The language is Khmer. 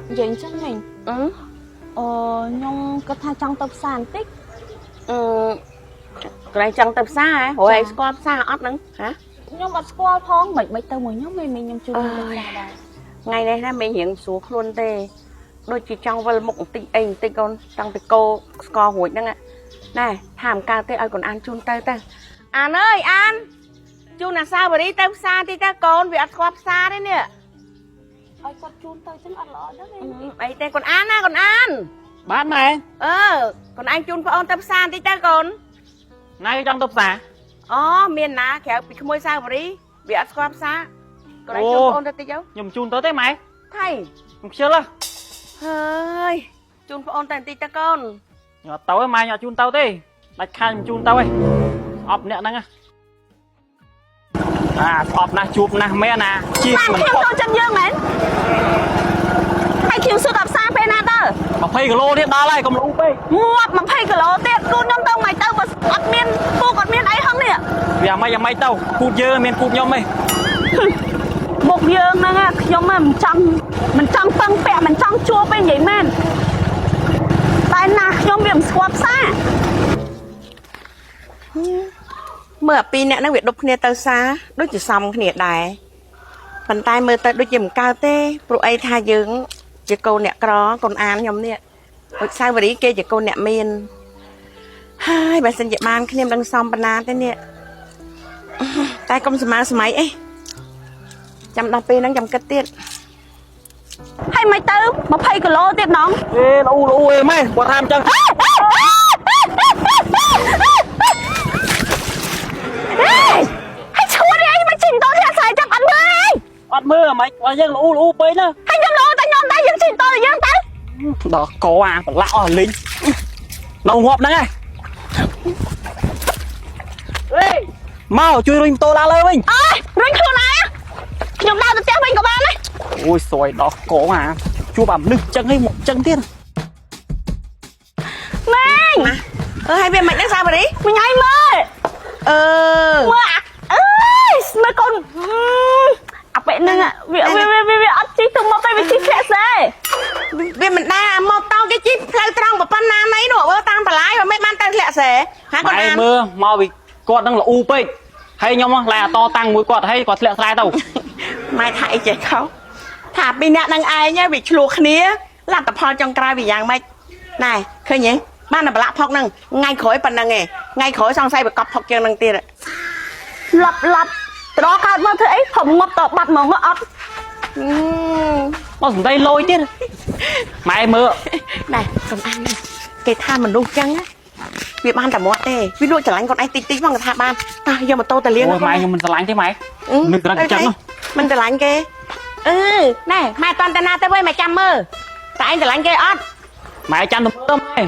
និយាយអញ្ចឹងមិញ អឺ អឺខ្ញុំគាត់ថាចង់ទៅផ្សារបន្តិច អឺកន្លែងចង់ទៅផ្សារហ៎ព្រោះឯងស្គាល់ផ្សារអត់ហ្នឹងហ៎ ខ្ញុំអត់ស្គាល់ផងមិនមិនទៅមួយខ្ញុំមិនមិនខ្ញុំជួយទៅផ្សារដែរ ថ្ងៃនេះណាមីងរៀងស្រួលខ្លួនទេដូចជាចង់វិលមុខបន្តិចអីបន្តិចកូនចង់ទៅកោស្ករួចហ្នឹងណែថាមិនកើតទេឲ្យកូនអានជូនទៅទៅអានអើយអានជូនអាសាវរីទៅផ្សារតិចទៅកូនវាអត់ស្គាល់ផ្សារទេនេះ ឲ្យគាត់ជូនទៅចឹងអត់ល្អដែរ អីទេកូនអានណាកូនអាន បាទម៉ែ អឺកូនឯងជូនប្អូនទៅផ្សារបន្តិចទៅកូន ណៃចង់ទៅផ្សារ អូមានណាក្រៅពីក្មួយសាវរីវាអត់ស្គាល់ផ្សារកូនឯងជូនប្អូនទៅតិចទៅ ខ្ញុំជូនទៅទេម៉ែ ថៃ ខ្ញុំខ្ជិលហ៎ ហើយជូនប្អូនតែបន្តិចទៅកូន ខ្ញុំអត់ទៅទេម៉ែខ្ញុំអត់ជូនទៅទេដាច់ខាតខ្ញុំជូនទៅទេស្អប់អ្នកហ្នឹងណាអាស្អប់ណាស់ជួបណាស់មែនណាជិះ បាន មិនផុត ខ្ញុំចូលចិត្តយើងមែនហើយខ្ញុំសួរដល់ផ្សារពេលណាទៅ 20គីឡូទៀតដល់ហើយកុំលូពេក ងាប់20គីឡូទៀតគូនខ្ញុំទៅមិនទៅបើអត់មានពូកអត់មានអីហឹងនេះ វាអាម៉េចអាម៉េចទៅគូតយើងមានគូតខ្ញុំទេ មុខយើងហ្នឹងខ្ញុំមិនចង់មិនចង់ពឹងពាក់មិនចង់ជួបទេនិយាយមែនតែណាខ្ញុំវាមិនស្គាល់ផ្សារ មើលអាពីរអ្នកហ្នឹងវាដប់គ្នាទៅសារដូចជាសំគ្នាដែរប៉ុន្តែមើលទៅដូចជាមិនកើតទេព្រោះអីថាយើងជាកូនអ្នកក្រកូនអានខ្ញុំនេះដូចសាវរីគេជាកូនអ្នកមានហើយបើសិនជាបានគ្នាមិនដឹងសំប៉ុណ្ណាទេនេះតែកុំស្មើសម័យអីចាំដល់ពេលហ្នឹងចាំគិតទៀត ហើយមិនទៅ20គីឡូទៀតណង អេលូលូអេម៉ែគាត់ថាអញ្ចឹង ហេហើយឈួតអីមកជិះតធាក់ខ្សែចាំអត់មើលអី អត់មើលអាម៉េចគាត់យើងលូលូពេកណា ហើយខ្ញុំលោតែខ្ញុំតែយើងជិះតទៅយើងទៅ ដល់កអាប្រឡាក់អស់លីងនៅងាប់ហ្នឹងឯងអេមកជួយរុញម៉ូតូឡើងលើវិញ អើយរុញខ្លួនឯងខ្ញុំដើរទៅផ្ទះវិញក៏បានដែរ អូយសួយដល់កអាជួបអាមនុស្សចឹងឯងមកចឹងទៀត ម៉េង ណាអឺហើយវាមិនហ្នឹងសាវរី មួយថ្ងៃមើល អឺ មើលអើយមើលកូនអាប៉ែហ្នឹងវាវាវាវាអត់ជិះទៅមកទេវាជិះធ្លាក់ស្រែ វាមិនដែរអាម៉ូតូគេជិះផ្លូវត្រង់ប៉ុណ្ណាណីនោះមើលតាមបន្លាយមិនបានទៅធ្លាក់ស្រែហាកូន ម៉ែ អាន មើលមកពីគាត់នឹងល្អូពេកហើយខ្ញុំឡែអតតាំងមួយគាត់ហើយគាត់ធ្លាក់ស្រែទៅ ម៉ែថាអីចេះខុសថាពីរអ្នកនឹងឯងវាឆ្លោះគ្នាលទ្ធផលចុងក្រោយវាយ៉ាងម៉េចណែឃើញទេបានតែប្រឡាក់ផុកហ្នឹងថ្ងៃក្រោយប៉ុណ្ណឹងឯងថ្ងៃក្រោយសង្ស័យវាកប់ផុកជាងហ្នឹងទៀត ឡាប់ឡាប់ត្រកើតមកធ្វើអីផុំងាប់តបាត់ហ្មងអត់ មកសំដីលយទៀតម៉ែមើល ណែកុំអានគេថាមនុស្សចឹងវាបានតែមាត់ទេវាលួចស្រឡាញ់គាត់ឯងតិចតិចផងគេថាបានតោះយកម៉ូតូទៅលាង អូយម៉ែខ្ញុំមិនស្រឡាញ់ទេម៉ែនឹករឹងចឹង មិនស្រឡាញ់គេអឺណែម៉ែតន់តាណាទៅវិញម៉ែចាំមើលតែឯងស្រឡាញ់គេអត់ ម៉ែចាំទៅមើលម៉ែ